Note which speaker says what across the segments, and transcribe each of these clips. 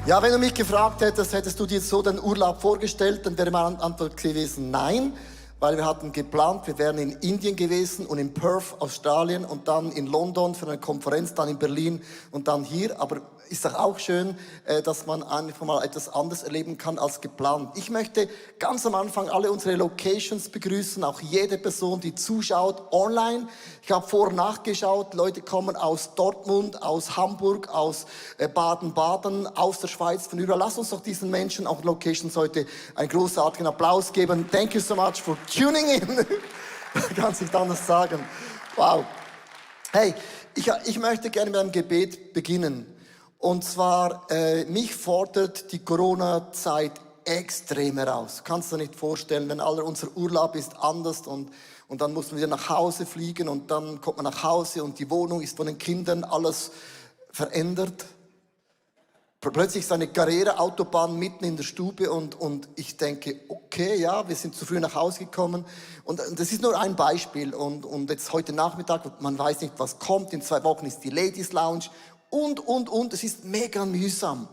Speaker 1: Ja, wenn du mich gefragt hättest, hättest du dir so den Urlaub vorgestellt, dann wäre meine Antwort gewesen nein, weil wir hatten geplant, wir wären in Indien gewesen und in Perth, Australien und dann in London für eine Konferenz, dann in Berlin und dann hier. Aber ist doch auch schön, dass man einfach mal etwas anderes erleben kann als geplant. Ich möchte ganz am Anfang alle unsere Locations begrüßen, auch jede Person, die zuschaut online. Ich habe vor- und nachgeschaut, Leute kommen aus Dortmund, aus Hamburg, aus Baden-Baden, aus der Schweiz, von überall. Lass uns doch diesen Menschen, auch Locations heute, einen großartigen Applaus geben. Thank you so much for tuning in. Kann sich anders sagen. Wow. Hey, ich möchte gerne mit einem Gebet beginnen. Und zwar, mich fordert die Corona-Zeit extrem heraus. Kannst du dir nicht vorstellen, wenn aller unser Urlaub ist anders und dann muss man wieder nach Hause fliegen und dann kommt man nach Hause und die Wohnung ist von den Kindern alles verändert. Plötzlich ist eine Karriereautobahn mitten in der Stube und ich denke, okay, ja, wir sind zu früh nach Hause gekommen. Und das ist nur ein Beispiel. Und jetzt heute Nachmittag, man weiß nicht, was kommt. In 2 Wochen ist die Ladies Lounge und. Es ist mega mühsam.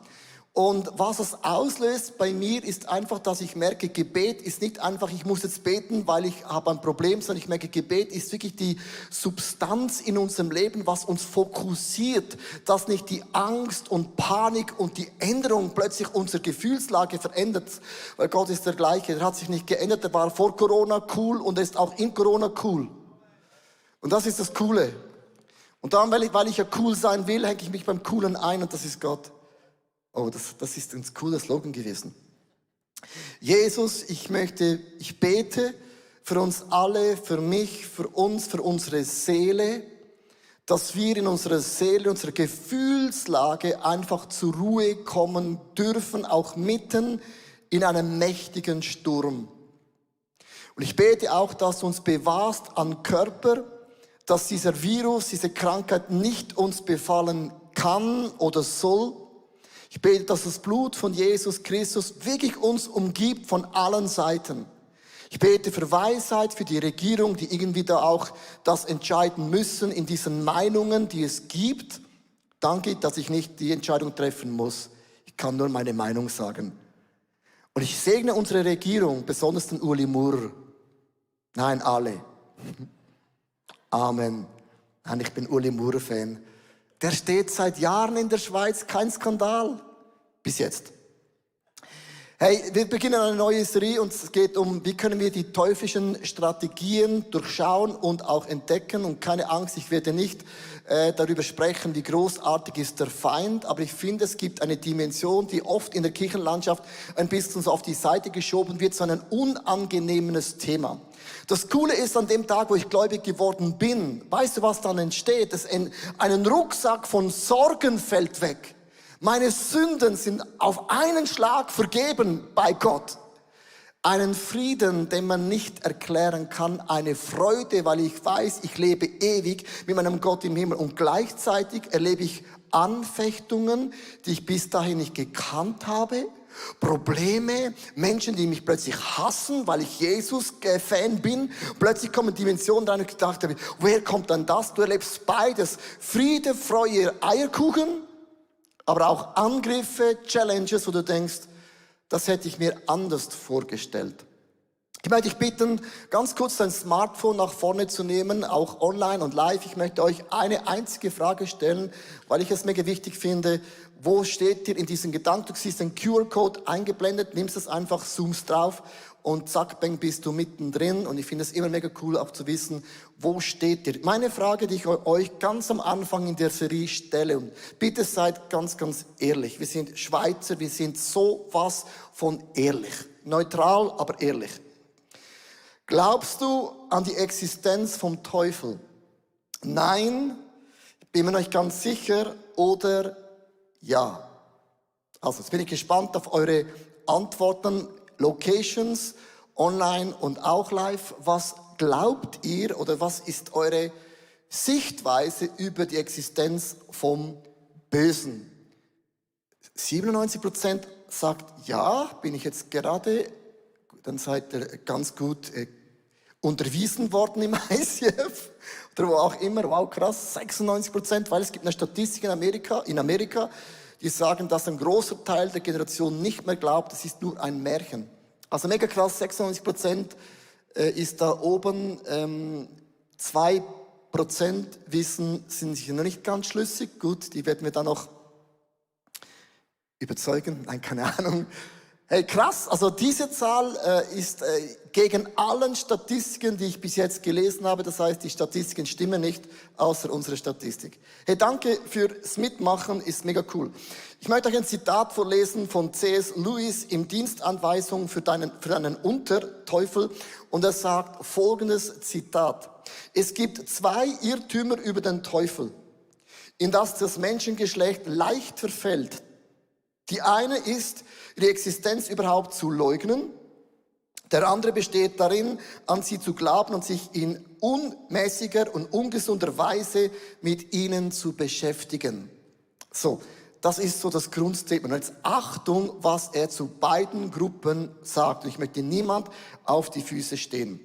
Speaker 1: Und was es auslöst bei mir ist einfach, dass ich merke, Gebet ist nicht einfach, ich muss jetzt beten, weil ich habe ein Problem, sondern ich merke, Gebet ist wirklich die Substanz in unserem Leben, was uns fokussiert, dass nicht die Angst und Panik und die Änderung plötzlich unsere Gefühlslage verändert. Weil Gott ist der gleiche, der hat sich nicht geändert, der war vor Corona cool und er ist auch in Corona cool. Und das ist das Coole. Und dann, weil ich ja cool sein will, hänge ich mich beim Coolen ein und das ist Gott. Oh, das ist ein cooler Slogan gewesen. Jesus, ich bete für uns alle, für mich, für uns, für unsere Seele, dass wir in unserer Seele, unserer Gefühlslage einfach zur Ruhe kommen dürfen, auch mitten in einem mächtigen Sturm. Und ich bete auch, dass du uns bewahrst an Körper, dass dieser Virus, diese Krankheit nicht uns befallen kann oder soll. Ich bete, dass das Blut von Jesus Christus wirklich uns umgibt von allen Seiten. Ich bete für Weisheit, für die Regierung, die irgendwie da auch das entscheiden müssen in diesen Meinungen, die es gibt. Danke, dass ich nicht die Entscheidung treffen muss. Ich kann nur meine Meinung sagen. Und ich segne unsere Regierung, besonders den Uli Murr. Nein, alle. Amen. Nein, ich bin Uli Murr-Fan. Der steht seit Jahren in der Schweiz, kein Skandal. Bis jetzt. Hey, wir beginnen eine neue Serie und es geht um, wie können wir die teuflischen Strategien durchschauen und auch entdecken. Und keine Angst, ich werde nicht darüber sprechen, wie großartig ist der Feind, aber ich finde, es gibt eine Dimension, die oft in der Kirchenlandschaft ein bisschen so auf die Seite geschoben wird, so ein unangenehmes Thema. Das Coole ist, an dem Tag, wo ich gläubig geworden bin, weißt du, was dann entsteht? Einen Rucksack von Sorgen fällt weg. Meine Sünden sind auf einen Schlag vergeben bei Gott. Einen Frieden, den man nicht erklären kann, eine Freude, weil ich weiß, ich lebe ewig mit meinem Gott im Himmel. Und gleichzeitig erlebe ich Anfechtungen, die ich bis dahin nicht gekannt habe. Probleme, Menschen, die mich plötzlich hassen, weil ich Jesus-Fan bin. Plötzlich kommen Dimensionen rein und ich dachte, woher kommt dann das? Du erlebst beides. Friede, Freude, Eierkuchen, aber auch Angriffe, Challenges, wo du denkst, das hätte ich mir anders vorgestellt. Ich möchte dich bitten, ganz kurz dein Smartphone nach vorne zu nehmen, auch online und live. Ich möchte euch eine einzige Frage stellen, weil ich es mega wichtig finde. Wo steht ihr in diesem Gedanken? Du siehst den QR-Code eingeblendet, nimmst es einfach, zoomst drauf und zack, bang, bist du mittendrin. Und ich finde es immer mega cool, auch zu wissen, wo steht ihr. Meine Frage, die ich euch ganz am Anfang in der Serie stelle, und bitte seid ganz, ganz ehrlich. Wir sind Schweizer, wir sind sowas von ehrlich. Neutral, aber ehrlich. Glaubst du an die Existenz vom Teufel? Nein, bin mir nicht ganz sicher, oder ja. Also, jetzt bin ich gespannt auf eure Antworten. Locations, online und auch live. Was glaubt ihr oder was ist eure Sichtweise über die Existenz vom Bösen? 97% sagt ja, bin ich jetzt gerade, dann seid ihr ganz gut unterwiesen worden im ICF oder wo auch immer. Wow, krass, 96%, weil es gibt eine Statistik in Amerika, die sagen, dass ein großer Teil der Generation nicht mehr glaubt, es ist nur ein Märchen. Also mega krass, 96% ist da oben, 2% wissen, sind sich noch nicht ganz schlüssig. Gut, die werden wir dann noch überzeugen. Nein, keine Ahnung. Hey, krass, also diese Zahl ist gegen allen Statistiken, die ich bis jetzt gelesen habe. Das heißt, die Statistiken stimmen nicht, außer unsere Statistik. Hey, danke fürs Mitmachen, ist mega cool. Ich möchte euch ein Zitat vorlesen von C.S. Lewis im Dienstanweisung für deinen Unterteufel. Und er sagt folgendes Zitat. Es gibt 2 Irrtümer über den Teufel, in das Menschengeschlecht leicht verfällt. Die eine ist, die Existenz überhaupt zu leugnen. Der andere besteht darin, an sie zu glauben und sich in unmäßiger und ungesunder Weise mit ihnen zu beschäftigen. So, das ist so das Grundstatement. Und jetzt Achtung, was er zu beiden Gruppen sagt. Ich möchte niemand auf die Füße stehen.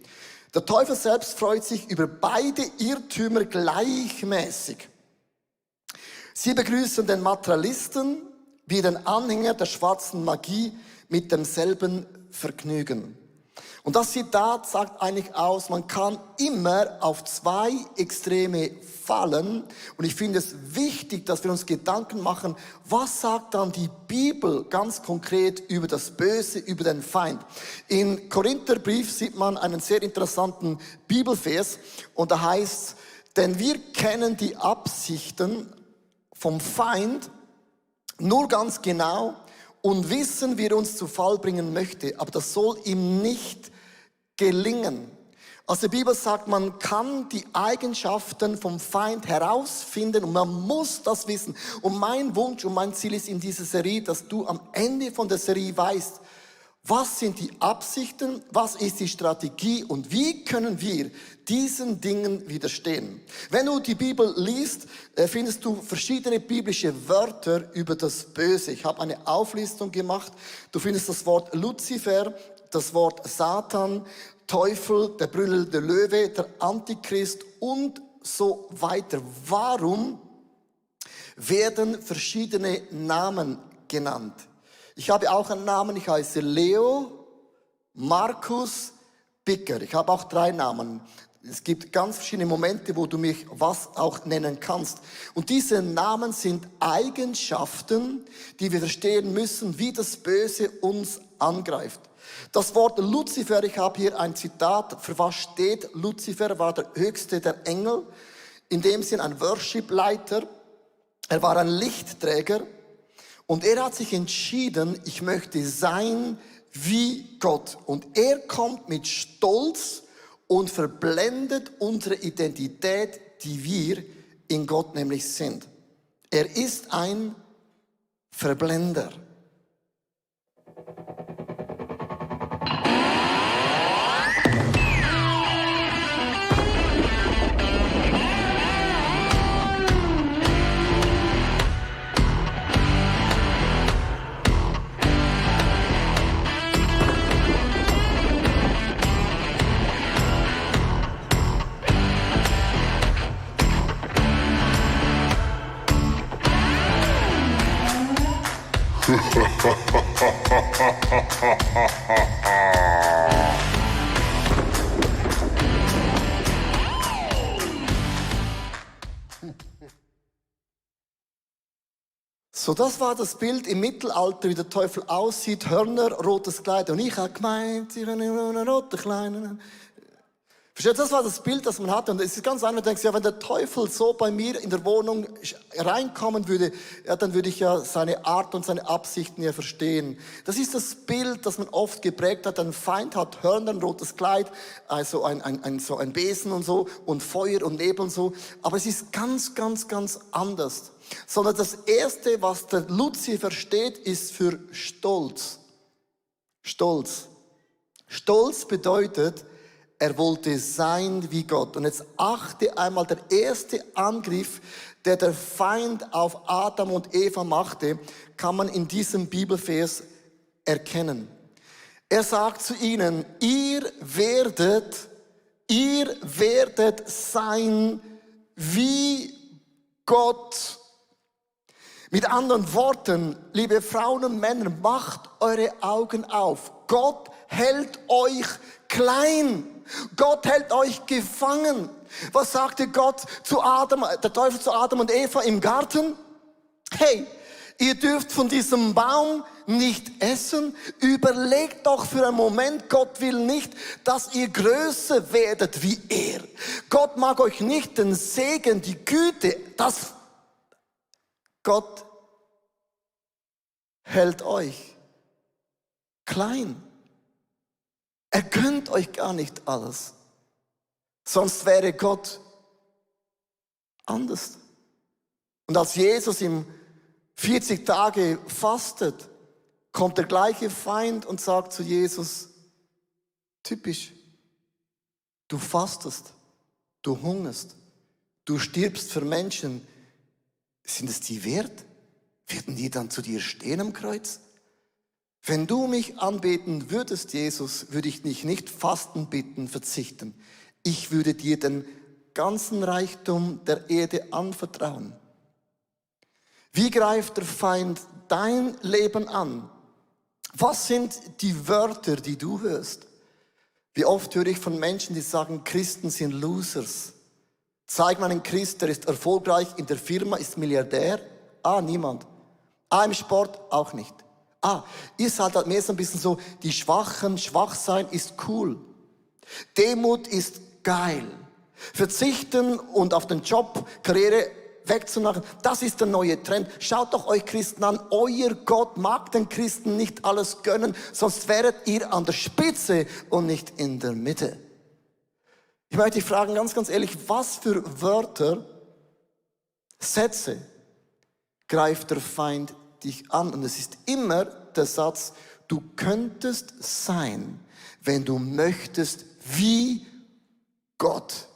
Speaker 1: Der Teufel selbst freut sich über beide Irrtümer gleichmäßig. Sie begrüßen den Materialisten wie den Anhänger der schwarzen Magie mit demselben Vergnügen. Und das Zitat sagt eigentlich aus, man kann immer auf 2 Extreme fallen. Und ich finde es wichtig, dass wir uns Gedanken machen, was sagt dann die Bibel ganz konkret über das Böse, über den Feind. In Korintherbrief sieht man einen sehr interessanten Bibelvers. Und da heißt, denn wir kennen die Absichten vom Feind nur ganz genau und wissen, wie er uns zu Fall bringen möchte. Aber das soll ihm nicht gelingen. Also die Bibel sagt, man kann die Eigenschaften vom Feind herausfinden und man muss das wissen. Und mein Wunsch und mein Ziel ist in dieser Serie, dass du am Ende von der Serie weißt, was sind die Absichten, was ist die Strategie und wie können wir diesen Dingen widerstehen. Wenn du die Bibel liest, findest du verschiedene biblische Wörter über das Böse. Ich habe eine Auflistung gemacht. Du findest das Wort Luzifer, das Wort Satan, Teufel, der brüllende Löwe, der Antichrist und so weiter. Warum werden verschiedene Namen genannt? Ich habe auch einen Namen, ich heiße Leo, Markus, Bicker. Ich habe auch 3 Namen. Es gibt ganz verschiedene Momente, wo du mich was auch nennen kannst. Und diese Namen sind Eigenschaften, die wir verstehen müssen, wie das Böse uns angreift. Das Wort Luzifer, ich habe hier ein Zitat, für was steht Luzifer, war der höchste der Engel, in dem Sinn ein Worship-Leiter, er war ein Lichtträger und er hat sich entschieden, ich möchte sein wie Gott. Und er kommt mit Stolz und verblendet unsere Identität, die wir in Gott nämlich sind. Er ist ein Verblender. So, das war das Bild im Mittelalter, wie der Teufel aussieht. Hörner, rotes Kleid. Und ich habe gemeint, sie haben eine rote Kleine. Versteht, das war das Bild, das man hatte. Und es ist ganz einfach, du denkst, ja, wenn der Teufel so bei mir in der Wohnung reinkommen würde, ja, dann würde ich ja seine Art und seine Absichten ja verstehen. Das ist das Bild, das man oft geprägt hat. Ein Feind hat Hörner, ein rotes Kleid, also so ein Besen und so, und Feuer und Nebel und so. Aber es ist ganz, ganz, ganz anders. Sondern das Erste, was der Luzifer steht, ist für Stolz. Stolz. Stolz bedeutet, er wollte sein wie Gott. Und jetzt achte einmal, der erste Angriff, der Feind auf Adam und Eva machte, kann man in diesem Bibelvers erkennen. Er sagt zu ihnen, ihr werdet sein wie Gott. Mit anderen Worten, liebe Frauen und Männer, macht eure Augen auf. Gott hält euch klein. Gott hält euch gefangen. Was sagte Gott zu Adam, der Teufel zu Adam und Eva im Garten? Hey, ihr dürft von diesem Baum nicht essen. Überlegt doch für einen Moment, Gott will nicht, dass ihr größer werdet wie er. Gott mag euch nicht den Segen, die Güte, das Gott hält euch klein. Er gönnt euch gar nicht alles. Sonst wäre Gott anders. Und als Jesus im 40 Tage fastet, kommt der gleiche Feind und sagt zu Jesus, typisch, du fastest, du hungerst, du stirbst für Menschen. Sind es die wert? Werden die dann zu dir stehen am Kreuz? Wenn du mich anbeten würdest, Jesus, würde ich dich nicht fasten, bitten, verzichten. Ich würde dir den ganzen Reichtum der Erde anvertrauen. Wie greift der Feind dein Leben an? Was sind die Wörter, die du hörst? Wie oft höre ich von Menschen, die sagen, Christen sind Losers. Zeig mal einen Christ, der ist erfolgreich in der Firma, ist Milliardär. Niemand. Im Sport auch nicht. Ihr seid halt mehr so ein bisschen so, die Schwachen, schwach sein ist cool. Demut ist geil. Verzichten und auf den Job, Karriere wegzumachen, das ist der neue Trend. Schaut doch euch Christen an, euer Gott mag den Christen nicht alles gönnen, sonst wäret ihr an der Spitze und nicht in der Mitte. Ich möchte dich fragen, ganz, ganz ehrlich, was für Wörter, Sätze greift der Feind dich an? Und es ist immer der Satz, du könntest sein, wenn du möchtest, wie Gott.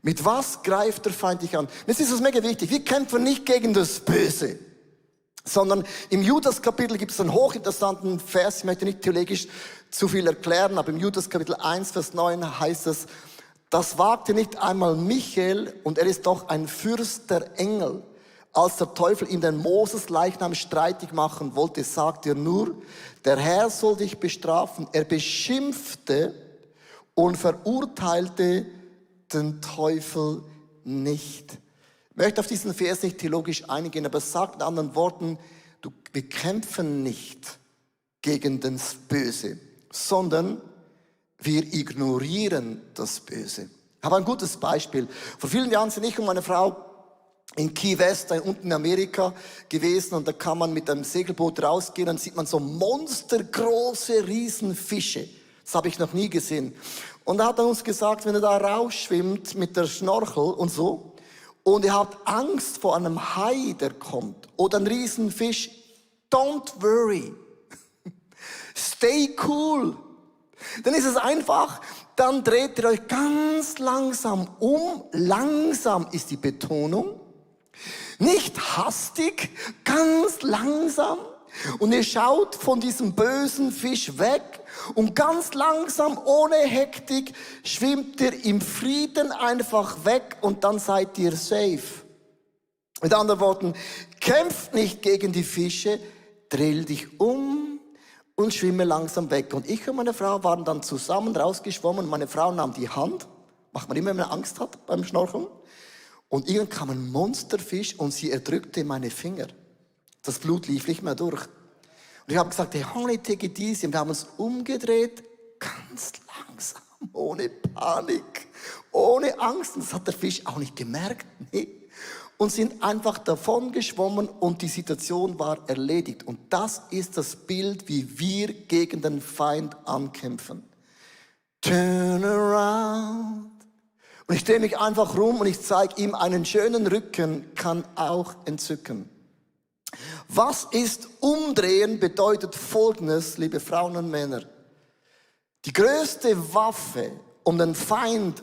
Speaker 1: Mit was greift der Feind dich an? Das ist mega wichtig. Wir kämpfen nicht gegen das Böse, sondern im Judas Kapitel gibt es einen hochinteressanten Vers. Ich möchte nicht theologisch zu viel erklären, aber im Judas Kapitel 1, Vers 9 heißt es, das wagte nicht einmal Michael, und er ist doch ein Fürst der Engel. Als der Teufel ihm den Moses Leichnam streitig machen wollte, sagte er nur, der Herr soll dich bestrafen. Er beschimpfte und verurteilte den Teufel nicht. Ich möchte auf diesen Vers nicht theologisch eingehen, aber es sagt in anderen Worten, wir kämpfen nicht gegen das Böse, sondern wir ignorieren das Böse. Ich habe ein gutes Beispiel. Vor vielen Jahren sind ich und meine Frau in Key West, unten in Amerika gewesen, und da kann man mit einem Segelboot rausgehen, dann sieht man so monstergroße Riesenfische. Das habe ich noch nie gesehen. Und er hat uns gesagt, wenn ihr da rausschwimmt mit der Schnorchel und so, und ihr habt Angst vor einem Hai, der kommt, oder einem Riesenfisch, don't worry. Stay cool. Dann ist es einfach, dann dreht ihr euch ganz langsam um. Langsam ist die Betonung. Nicht hastig, ganz langsam. Und ihr schaut von diesem bösen Fisch weg und ganz langsam, ohne Hektik, schwimmt ihr im Frieden einfach weg und dann seid ihr safe. Mit anderen Worten, kämpft nicht gegen die Fische, dreh dich um und schwimme langsam weg. Und ich und meine Frau waren dann zusammen rausgeschwommen. Meine Frau nahm die Hand, macht man immer, wenn man Angst hat beim Schnorcheln. Und irgendwann kam ein Monsterfisch und sie erdrückte meine Finger. Das Blut lief nicht mehr durch. Und ich habe gesagt, hey, honey, take it easy. Und wir haben uns umgedreht, ganz langsam, ohne Panik, ohne Angst. Und das hat der Fisch auch nicht gemerkt. Nee. Und sind einfach davon geschwommen und die Situation war erledigt. Und das ist das Bild, wie wir gegen den Feind ankämpfen. Turn around. Und ich drehe mich einfach rum und ich zeige ihm, einen schönen Rücken kann auch entzücken. Was ist umdrehen, bedeutet Folgendes, liebe Frauen und Männer. Die größte Waffe, um den Feind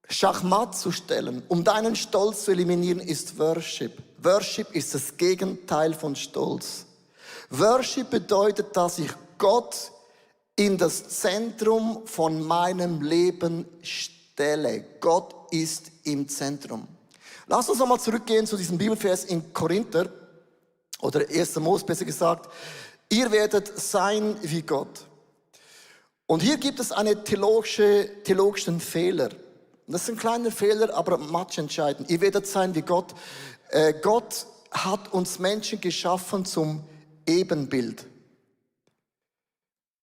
Speaker 1: Schachmatt zu stellen, um deinen Stolz zu eliminieren, ist Worship. Worship ist das Gegenteil von Stolz. Worship bedeutet, dass ich Gott in das Zentrum von meinem Leben stelle. Gott ist im Zentrum. Lass uns nochmal zurückgehen zu diesem Bibelvers in Korinther, oder 1. Mose besser gesagt. Ihr werdet sein wie Gott. Und hier gibt es einen theologischen Fehler. Das ist ein kleiner Fehler, aber matchentscheidend. Ihr werdet sein wie Gott. Gott hat uns Menschen geschaffen zum Ebenbild.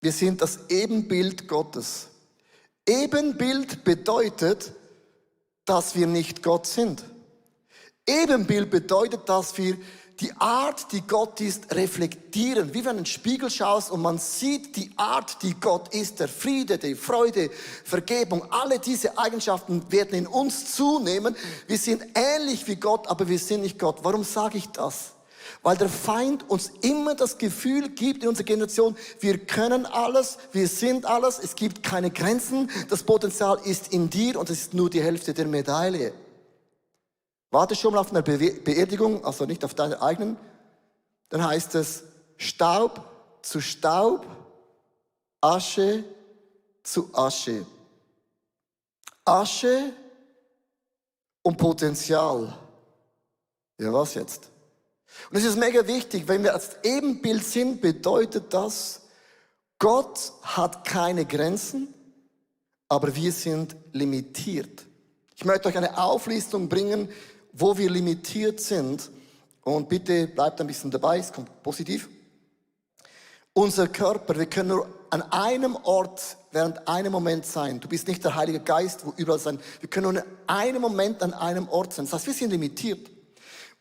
Speaker 1: Wir sind das Ebenbild Gottes. Ebenbild bedeutet, dass wir nicht Gott sind. Ebenbild bedeutet, dass wir die Art, die Gott ist, reflektieren. Wie wenn du in den Spiegel schaust und man sieht die Art, die Gott ist. Der Friede, die Freude, Vergebung. Alle diese Eigenschaften werden in uns zunehmen. Wir sind ähnlich wie Gott, aber wir sind nicht Gott. Warum sage ich das? Weil der Feind uns immer das Gefühl gibt in unserer Generation, wir können alles, wir sind alles, es gibt keine Grenzen. Das Potenzial ist in dir und es ist nur die Hälfte der Medaille. Warte schon mal auf eine Beerdigung, also nicht auf deiner eigenen. Dann heißt es Staub zu Staub, Asche zu Asche. Asche und Potenzial. Ja, was jetzt? Und es ist mega wichtig, wenn wir als Ebenbild sind, bedeutet das, Gott hat keine Grenzen, aber wir sind limitiert. Ich möchte euch eine Auflistung bringen, wo wir limitiert sind. Und bitte bleibt ein bisschen dabei, es kommt positiv. Unser Körper, wir können nur an einem Ort während einem Moment sein. Du bist nicht der Heilige Geist, wo überall sein. Wir können nur in einem Moment an einem Ort sein. Das heißt, wir sind limitiert.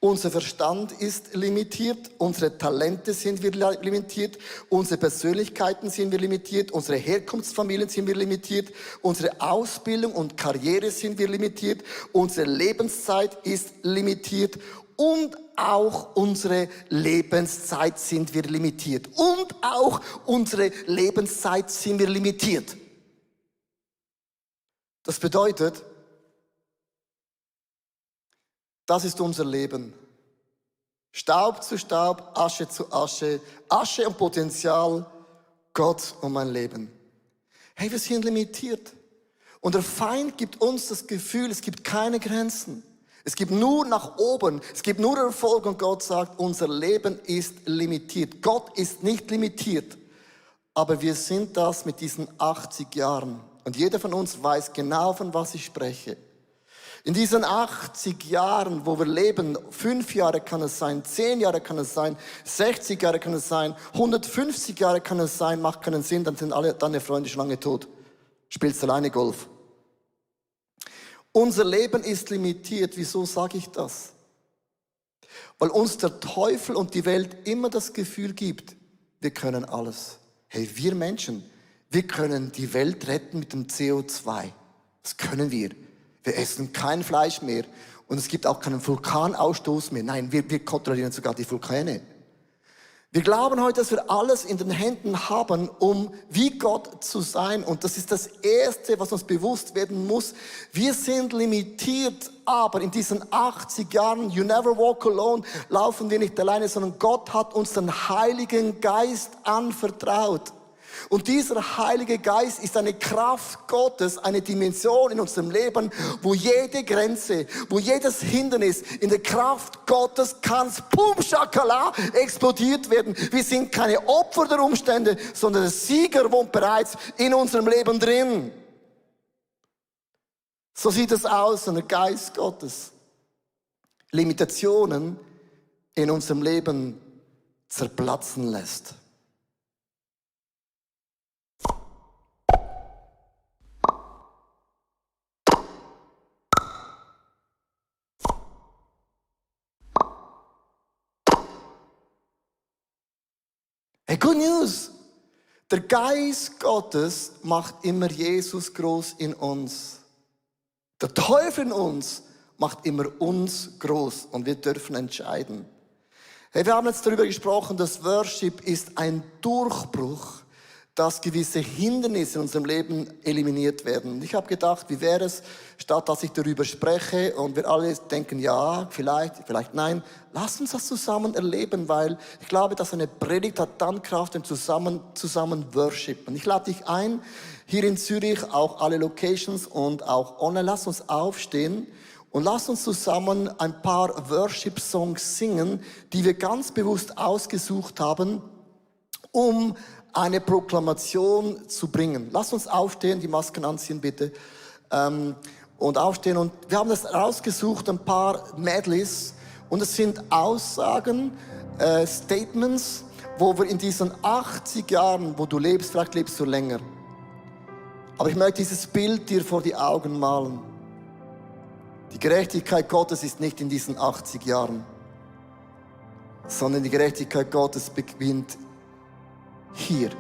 Speaker 1: Unser Verstand ist limitiert, unsere Talente sind wir limitiert, unsere Persönlichkeiten sind wir limitiert, unsere Herkunftsfamilien sind wir limitiert, unsere Ausbildung und Karriere sind wir limitiert, unsere Lebenszeit ist limitiert und auch unsere Lebenszeit sind wir limitiert. Und auch unsere Lebenszeit sind wir limitiert. Das bedeutet, das ist unser Leben. Staub zu Staub, Asche zu Asche, Asche und Potenzial, Gott und mein Leben. Hey, wir sind limitiert. Und der Feind gibt uns das Gefühl, es gibt keine Grenzen. Es gibt nur nach oben, es gibt nur Erfolg und Gott sagt, unser Leben ist limitiert. Gott ist nicht limitiert, aber wir sind das mit diesen 80 Jahren. Und jeder von uns weiß genau, von was ich spreche. In diesen 80 Jahren, wo wir leben, 5 Jahre kann es sein, 10 Jahre kann es sein, 60 Jahre kann es sein, 150 Jahre kann es sein, macht keinen Sinn, dann sind alle deine Freunde schon lange tot. Spielst alleine Golf. Unser Leben ist limitiert. Wieso sage ich das? Weil uns der Teufel und die Welt immer das Gefühl gibt, wir können alles. Hey, wir Menschen, wir können die Welt retten mit dem CO2. Das können wir. Wir essen kein Fleisch mehr und es gibt auch keinen Vulkanausstoß mehr. Nein, wir kontrollieren sogar die Vulkane. Wir glauben heute, dass wir alles in den Händen haben, um wie Gott zu sein. Und das ist das Erste, was uns bewusst werden muss. Wir sind limitiert, aber in diesen 80 Jahren, you never walk alone, laufen wir nicht alleine, sondern Gott hat uns den Heiligen Geist anvertraut. Und dieser Heilige Geist ist eine Kraft Gottes, eine Dimension in unserem Leben, wo jede Grenze, wo jedes Hindernis in der Kraft Gottes kann, pum, shakala, explodiert werden. Wir sind keine Opfer der Umstände, sondern der Sieger wohnt bereits in unserem Leben drin. So sieht es aus, wenn der Geist Gottes Limitationen in unserem Leben zerplatzen lässt. Hey, good news! Der Geist Gottes macht immer Jesus groß in uns. Der Teufel in uns macht immer uns groß und wir dürfen entscheiden. Hey, wir haben jetzt darüber gesprochen, dass Worship ist ein Durchbruch, dass gewisse Hindernisse in unserem Leben eliminiert werden. Und ich habe gedacht, wie wäre es, statt dass ich darüber spreche und wir alle denken, ja, vielleicht nein, lass uns das zusammen erleben, weil ich glaube, dass eine Predigt hat dann Kraft, wenn zusammen worshipen. Ich lade dich ein, hier in Zürich, auch alle Locations und auch online, lass uns aufstehen Und lass uns zusammen ein paar Worship-Songs singen, die wir ganz bewusst ausgesucht haben, um eine Proklamation zu bringen. Lass uns aufstehen, die Masken anziehen bitte. Und aufstehen. Und wir haben das rausgesucht, ein paar Medleys. Und es sind Aussagen, Statements, wo wir in diesen 80 Jahren, wo du lebst, vielleicht lebst du länger. Aber ich möchte dieses Bild dir vor die Augen malen. Die Gerechtigkeit Gottes ist nicht in diesen 80 Jahren, sondern die Gerechtigkeit Gottes beginnt hier.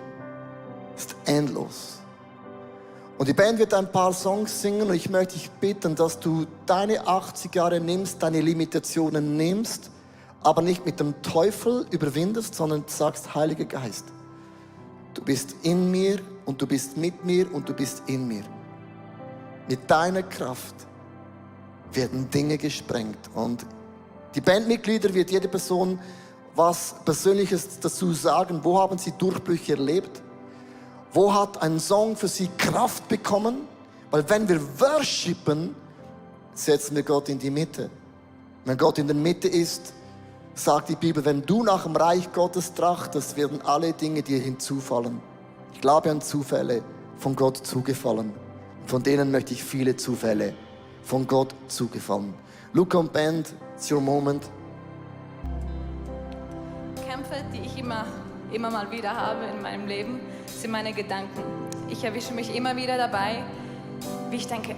Speaker 1: Ist endlos. Und die Band wird ein paar Songs singen und ich möchte dich bitten, dass du deine 80 Jahre nimmst, deine Limitationen nimmst, aber nicht mit dem Teufel überwindest, sondern sagst, Heiliger Geist, du bist in mir und du bist mit mir und du bist in mir. Mit deiner Kraft werden Dinge gesprengt. Und die Bandmitglieder wird jede Person was Persönliches dazu sagen. Wo haben sie Durchbrüche erlebt? Wo hat ein Song für sie Kraft bekommen? Weil wenn wir worshipen, setzen wir Gott in die Mitte. Wenn Gott in der Mitte ist, sagt die Bibel, wenn du nach dem Reich Gottes trachtest, werden alle Dinge dir hinzufallen. Ich glaube an Zufälle von Gott zugefallen. Von denen möchte ich viele Zufälle von Gott zugefallen. Luca und Band, it's your moment.
Speaker 2: Kämpfe, die ich immer mal wieder habe in meinem Leben, sind meine Gedanken. Ich erwische mich immer wieder dabei, wie ich denke,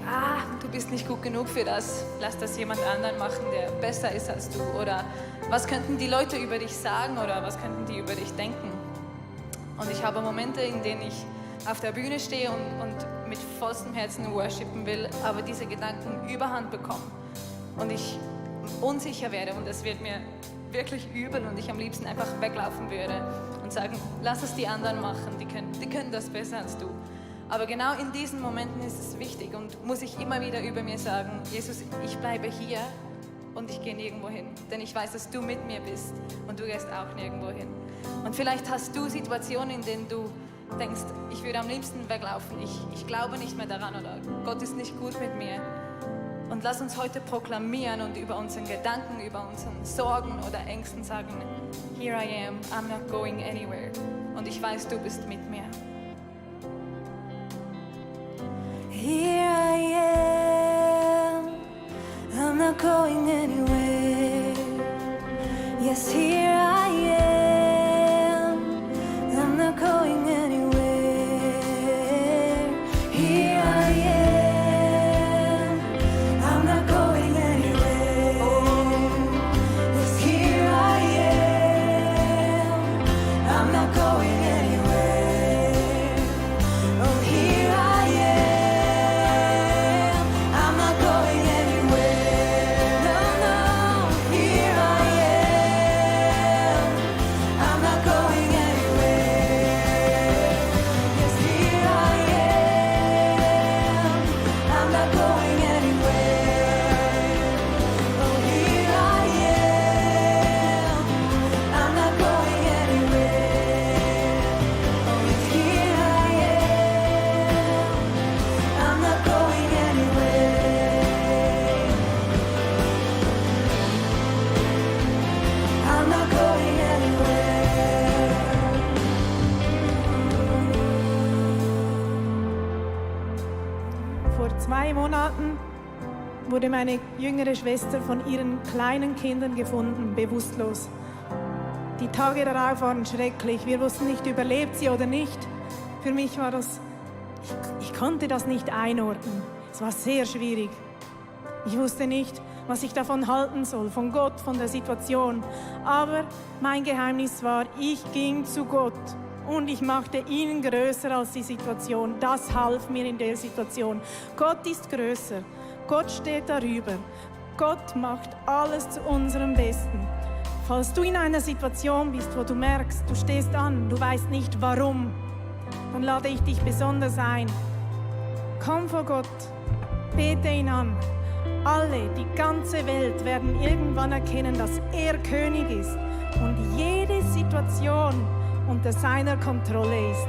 Speaker 2: du bist nicht gut genug für das. Lass das jemand anderen machen, der besser ist als du. Oder was könnten die Leute über dich sagen oder was könnten die über dich denken? Und ich habe Momente, in denen ich auf der Bühne stehe und mit vollstem Herzen worshipen will, aber diese Gedanken Überhand bekommen und ich unsicher werde und es wird mir wirklich übel und ich am liebsten einfach weglaufen würde und sagen, lass es die anderen machen, die können das besser als du. Aber genau in diesen Momenten ist es wichtig und muss ich immer wieder über mir sagen, Jesus, ich bleibe hier und ich gehe nirgendwo hin, denn ich weiß, dass du mit mir bist und du gehst auch nirgendwo hin. Und vielleicht hast du Situationen, in denen du denkst, ich würde am liebsten weglaufen, ich glaube nicht mehr daran oder Gott ist nicht gut mit mir. Und lass uns heute proklamieren und über unseren Gedanken, über unseren Sorgen oder Ängsten sagen, here I am, I'm not going anywhere. Und ich weiß, du bist mit mir.
Speaker 3: Here I am, I'm not going anywhere. Yes, here I am, I'm not going anywhere. Here I am, I'm not going anywhere. Yes, here I am, I'm not going anywhere. Oh, here I am, I'm not going anywhere. No, no, here I am, I'm not going anywhere. Yes, here I am, I'm not going anywhere. Oh, here I am, I'm not going anywhere. Oh, yes, here I am, I'm not going anywhere. I'm not going anywhere.
Speaker 4: Vor 2 Monaten wurde meine jüngere Schwester von ihren kleinen Kindern gefunden, bewusstlos. Die Tage darauf waren schrecklich. Wir wussten nicht, überlebt sie oder nicht. Für mich war das, ich konnte das nicht einordnen. Es war sehr schwierig. Ich wusste nicht, was ich davon halten soll, von Gott, von der Situation. Aber mein Geheimnis war, ich ging zu Gott und ich machte ihn größer als die Situation. Das half mir in der Situation. Gott ist größer. Gott steht darüber. Gott macht alles zu unserem Besten. Falls du in einer Situation bist, wo du merkst, du stehst an, du weißt nicht warum, dann lade ich dich besonders ein. Komm vor Gott, bete ihn an. Alle, die ganze Welt werden irgendwann erkennen, dass er König ist und jede Situation unter seiner Kontrolle ist.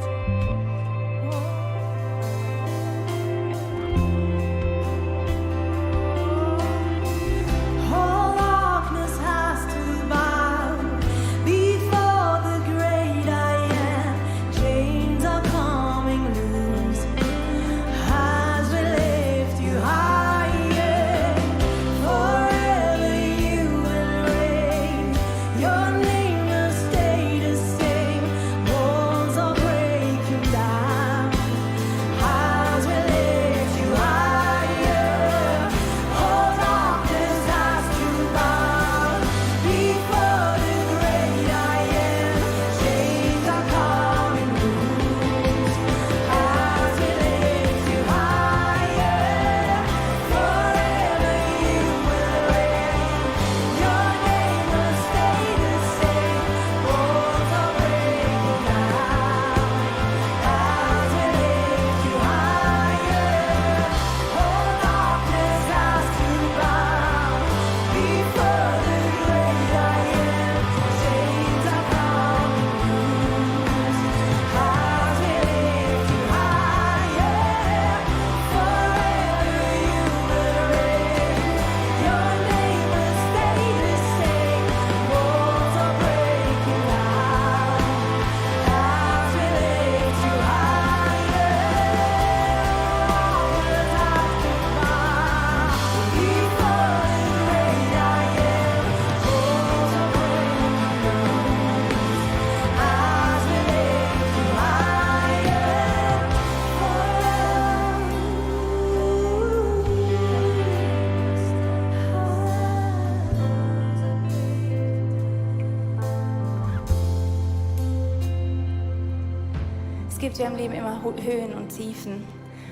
Speaker 5: Es gibt ja im Leben immer Höhen und Tiefen.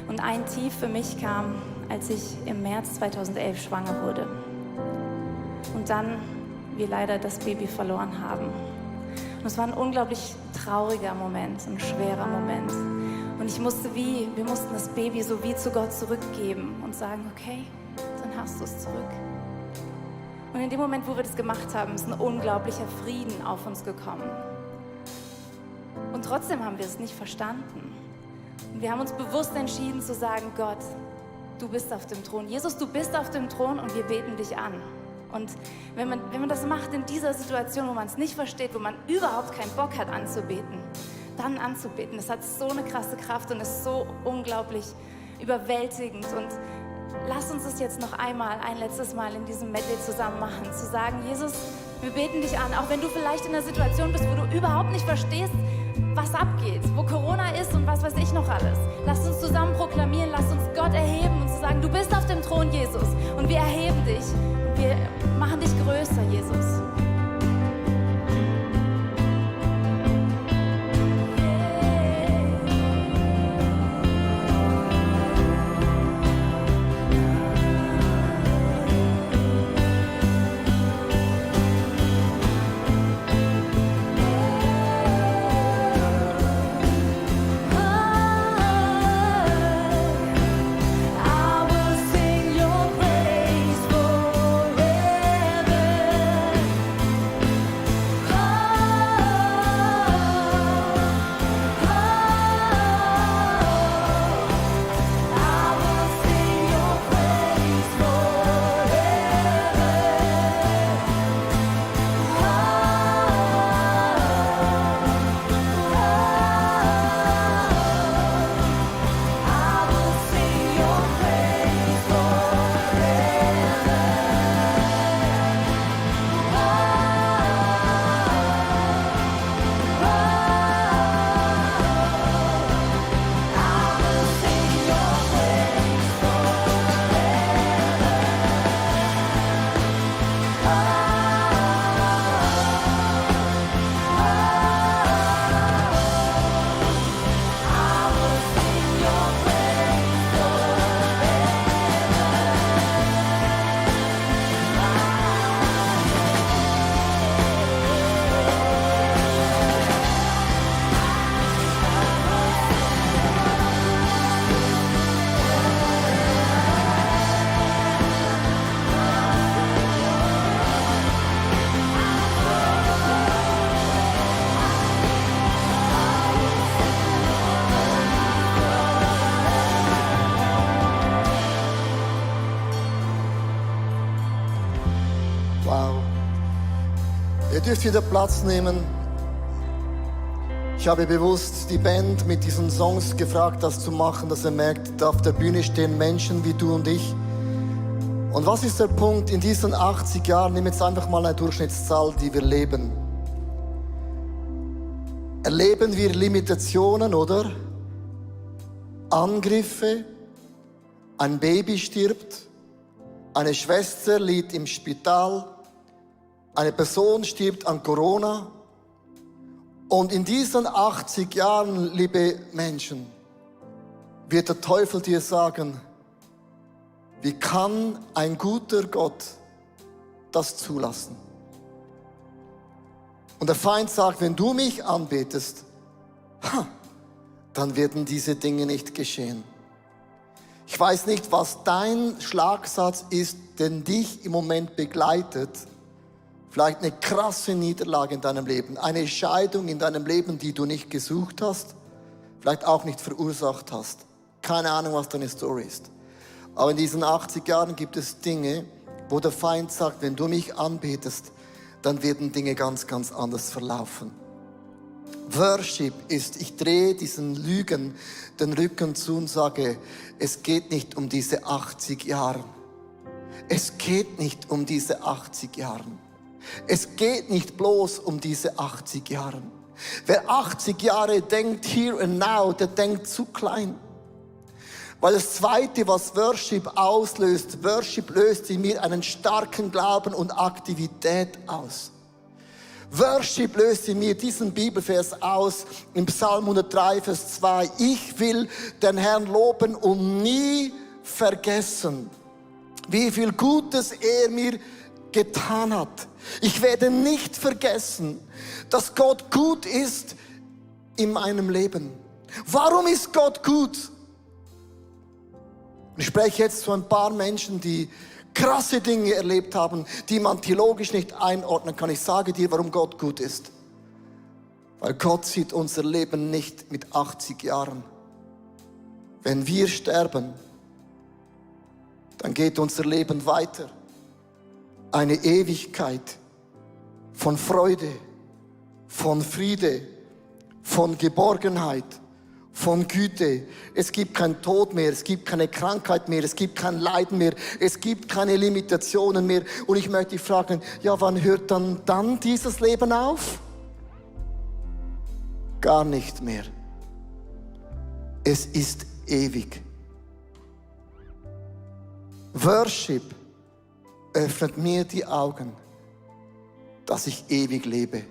Speaker 5: Und ein Tief für mich kam, als ich im März 2011 schwanger wurde. Und dann wir leider das Baby verloren haben. Und es war ein unglaublich trauriger Moment, ein schwerer Moment. Und wir mussten das Baby so wie zu Gott zurückgeben und sagen, okay, dann hast du es zurück. Und in dem Moment, wo wir das gemacht haben, ist ein unglaublicher Frieden auf uns gekommen. Und trotzdem haben wir es nicht verstanden. Und wir haben uns bewusst entschieden zu sagen, Gott, du bist auf dem Thron. Jesus, du bist auf dem Thron und wir beten dich an. Und wenn man das macht in dieser Situation, wo man es nicht versteht, wo man überhaupt keinen Bock hat anzubeten, dann anzubeten, das hat so eine krasse Kraft und ist so unglaublich überwältigend. Und lass uns das jetzt noch ein letztes Mal in diesem Medley zusammen machen, zu sagen, Jesus, wir beten dich an, auch wenn du vielleicht in einer Situation bist, wo du überhaupt nicht verstehst, was abgeht, wo Corona ist und was weiß ich noch alles. Lass uns zusammen proklamieren, lass uns Gott erheben und zu sagen, du bist auf dem Thron, Jesus, und wir erheben dich. Wir machen dich größer, Jesus.
Speaker 3: I will sing your praise forever.
Speaker 1: Ihr dürft wieder Platz nehmen. Ich habe bewusst die Band mit diesen Songs gefragt, das zu machen, dass er merkt, da auf der Bühne stehen Menschen wie du und ich. Und was ist der Punkt in diesen 80 Jahren? Nimm jetzt einfach mal eine Durchschnittszahl, die wir leben. Erleben wir Limitationen, oder? Angriffe, ein Baby stirbt, eine Schwester liegt im Spital, eine Person stirbt an Corona. Und in diesen 80 Jahren, liebe Menschen, wird der Teufel dir sagen, wie kann ein guter Gott das zulassen? Und der Feind sagt, wenn du mich anbetest, dann werden diese Dinge nicht geschehen. Ich weiß nicht, was dein Schlagsatz ist, den dich im Moment begleitet. Vielleicht eine krasse Niederlage in deinem Leben, eine Scheidung in deinem Leben, die du nicht gesucht hast, vielleicht auch nicht verursacht hast. Keine Ahnung, was deine Story ist. Aber in diesen 80 Jahren gibt es Dinge, wo der Feind sagt, wenn du mich anbetest, dann werden Dinge ganz, ganz anders verlaufen. Worship ist, ich drehe diesen Lügen den Rücken zu und sage, es geht nicht um diese 80 Jahre. Es geht nicht um diese 80 Jahre. Es geht nicht bloß um diese 80 Jahre. Wer 80 Jahre denkt, here and now, der denkt zu klein. Weil das Zweite, was Worship auslöst, Worship löst in mir einen starken Glauben und Aktivität aus. Worship löst in mir diesen Bibelvers aus im Psalm 103, Vers 2. Ich will den Herrn loben und nie vergessen, wie viel Gutes er mir getan hat. Ich werde nicht vergessen, dass Gott gut ist in meinem Leben. Warum ist Gott gut? Ich spreche jetzt zu ein paar Menschen, die krasse Dinge erlebt haben, die man theologisch nicht einordnen kann. Ich sage dir, warum Gott gut ist. Weil Gott sieht unser Leben nicht mit 80 Jahren. Wenn wir sterben, dann geht unser Leben weiter. Eine Ewigkeit von Freude, von Friede, von Geborgenheit, von Güte. Es gibt keinen Tod mehr, es gibt keine Krankheit mehr, es gibt kein Leiden mehr, es gibt keine Limitationen mehr. Und ich möchte dich fragen, ja, wann hört dann dieses Leben auf? Gar nicht mehr. Es ist ewig. Worship öffnet mir die Augen, dass ich ewig lebe.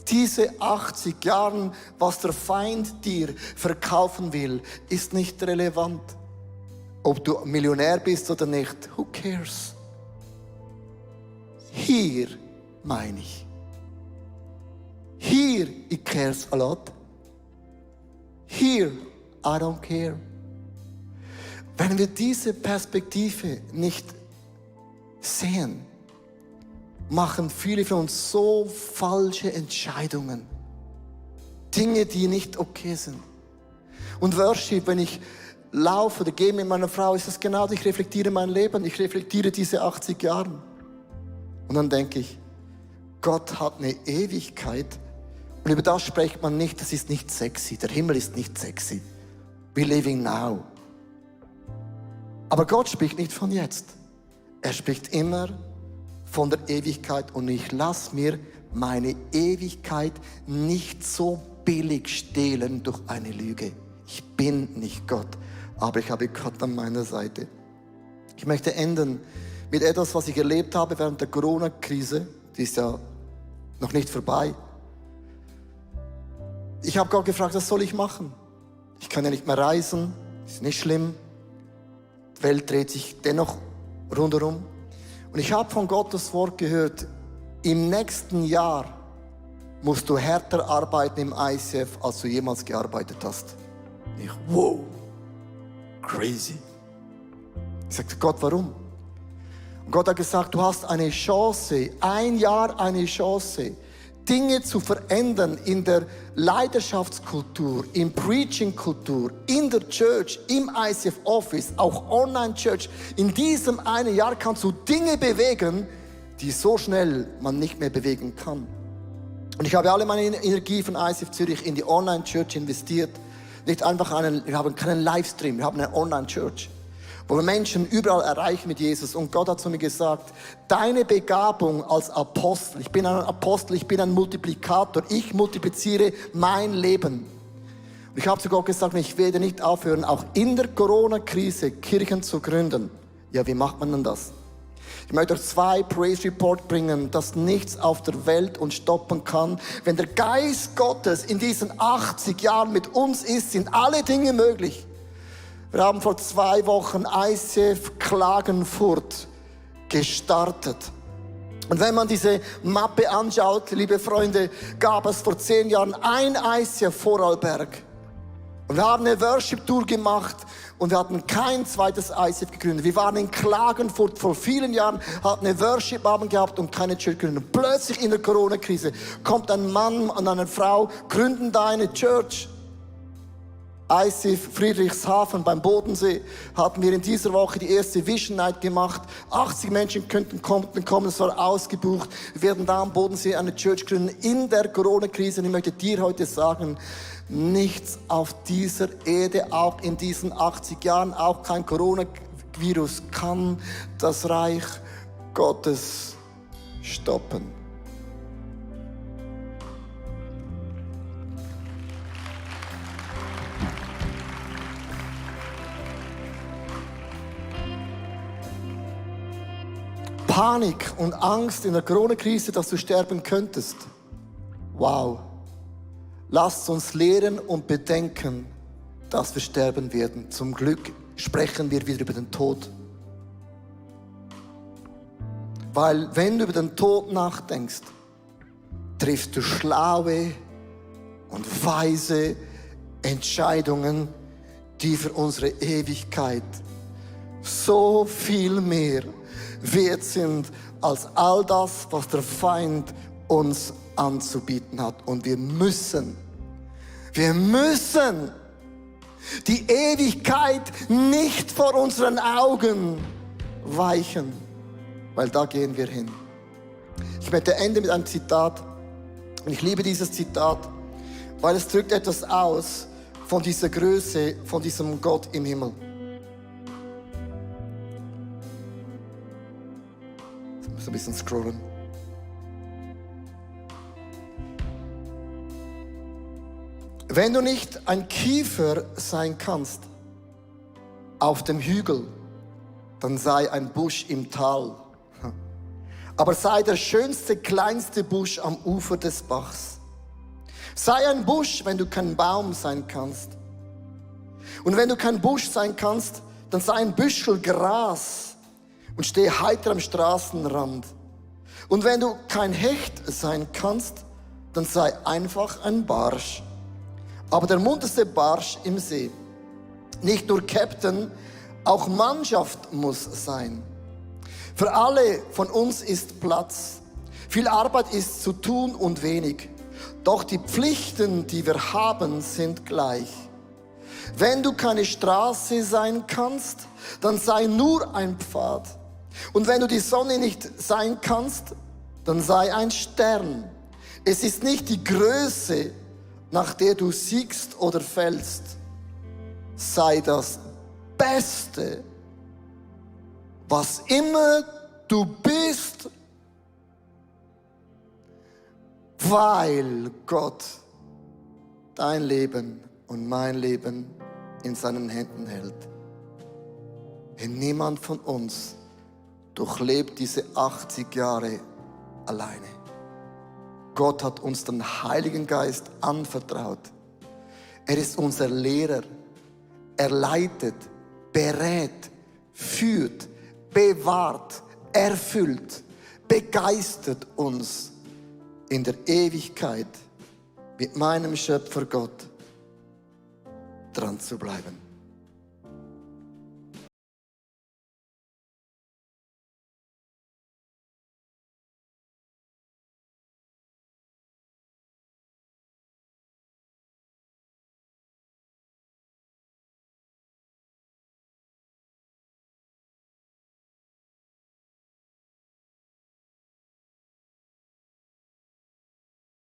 Speaker 1: Diese 80 Jahre, was der Feind dir verkaufen will, ist nicht relevant. Ob du Millionär bist oder nicht, who cares? Hier meine ich. Here it cares a lot. Here I don't care. Wenn wir diese Perspektive nicht sehen, machen viele von uns so falsche Entscheidungen. Dinge, die nicht okay sind. Und Worship, wenn ich laufe oder gehe mit meiner Frau, ist das genau, ich reflektiere mein Leben, ich reflektiere diese 80 Jahre. Und dann denke ich, Gott hat eine Ewigkeit und über das spricht man nicht, das ist nicht sexy, der Himmel ist nicht sexy. We're living now. Aber Gott spricht nicht von jetzt. Er spricht immer von der Ewigkeit und ich lasse mir meine Ewigkeit nicht so billig stehlen durch eine Lüge. Ich bin nicht Gott, aber ich habe Gott an meiner Seite. Ich möchte enden mit etwas, was ich erlebt habe während der Corona-Krise. Die ist ja noch nicht vorbei. Ich habe Gott gefragt, was soll ich machen? Ich kann ja nicht mehr reisen, ist nicht schlimm. Die Welt dreht sich dennoch rundherum. Und ich habe von Gottes Wort gehört, im nächsten Jahr musst du härter arbeiten im ICF, als du jemals gearbeitet hast. Ich, wow, crazy. Ich sagte, Gott, warum? Und Gott hat gesagt, du hast eine Chance, ein Jahr eine Chance, Dinge zu verändern in der Leidenschaftskultur, in Preaching-Kultur, in der Church, im ICF-Office, auch Online-Church. In diesem einen Jahr kannst du Dinge bewegen, die so schnell man nicht mehr bewegen kann. Und ich habe alle meine Energie von ICF Zürich in die Online-Church investiert. Nicht einfach wir haben keinen Livestream, wir haben eine Online-Church, wo wir Menschen überall erreichen mit Jesus. Und Gott hat zu mir gesagt, deine Begabung als Apostel, ich bin ein Apostel, ich bin ein Multiplikator, ich multipliziere mein Leben. Und ich habe zu Gott gesagt, ich werde nicht aufhören, auch in der Corona-Krise Kirchen zu gründen. Ja, wie macht man denn das? Ich möchte euch 2 Praise Report bringen, dass nichts auf der Welt uns stoppen kann. Wenn der Geist Gottes in diesen 80 Jahren mit uns ist, sind alle Dinge möglich. Wir haben vor 2 Wochen ICF Klagenfurt gestartet. Und wenn man diese Mappe anschaut, liebe Freunde, gab es vor 10 Jahren ein ICF Vorarlberg. Und wir haben eine Worship-Tour gemacht und wir hatten kein zweites ICF gegründet. Wir waren in Klagenfurt vor vielen Jahren, hatten eine Worship-Abend gehabt und keine Church gegründet. Plötzlich in der Corona-Krise kommt ein Mann und eine Frau, gründen da eine Church. ICF Friedrichshafen beim Bodensee hatten wir in dieser Woche die erste Vision Night gemacht. 80 Menschen könnten kommen, es war ausgebucht. Wir werden da am Bodensee eine Church gründen in der Corona-Krise. Und ich möchte dir heute sagen, nichts auf dieser Erde, auch in diesen 80 Jahren, auch kein Coronavirus kann das Reich Gottes stoppen. Panik und Angst in der Corona-Krise, dass du sterben könntest. Wow. Lasst uns lehren und bedenken, dass wir sterben werden. Zum Glück sprechen wir wieder über den Tod. Weil wenn du über den Tod nachdenkst, triffst du schlaue und weise Entscheidungen, die für unsere Ewigkeit so viel mehr wert sind als all das, was der Feind uns anzubieten hat. Und wir müssen die Ewigkeit nicht vor unseren Augen weichen, weil da gehen wir hin. Ich möchte enden mit einem Zitat. Und ich liebe dieses Zitat, weil es drückt etwas aus von dieser Größe, von diesem Gott im Himmel. Ich muss ein bisschen scrollen. Wenn du nicht ein Kiefer sein kannst auf dem Hügel, dann sei ein Busch im Tal. Aber sei der schönste, kleinste Busch am Ufer des Bachs. Sei ein Busch, wenn du kein Baum sein kannst. Und wenn du kein Busch sein kannst, dann sei ein Büschel Gras und stehe heiter am Straßenrand. Und wenn du kein Hecht sein kannst, dann sei einfach ein Barsch. Aber der munteste Barsch im See. Nicht nur Captain, auch Mannschaft muss sein. Für alle von uns ist Platz. Viel Arbeit ist zu tun und wenig. Doch die Pflichten, die wir haben, sind gleich. Wenn du keine Straße sein kannst, dann sei nur ein Pfad. Und wenn du die Sonne nicht sein kannst, dann sei ein Stern. Es ist nicht die Größe, nach der du siegst oder fällst. Sei das Beste, was immer du bist, weil Gott dein Leben und mein Leben in seinen Händen hält. Denn niemand von uns durchlebt diese 80 Jahre alleine. Gott hat uns den Heiligen Geist anvertraut. Er ist unser Lehrer. Er leitet, berät, führt, bewahrt, erfüllt, begeistert uns in der Ewigkeit mit meinem Schöpfer Gott dran zu bleiben.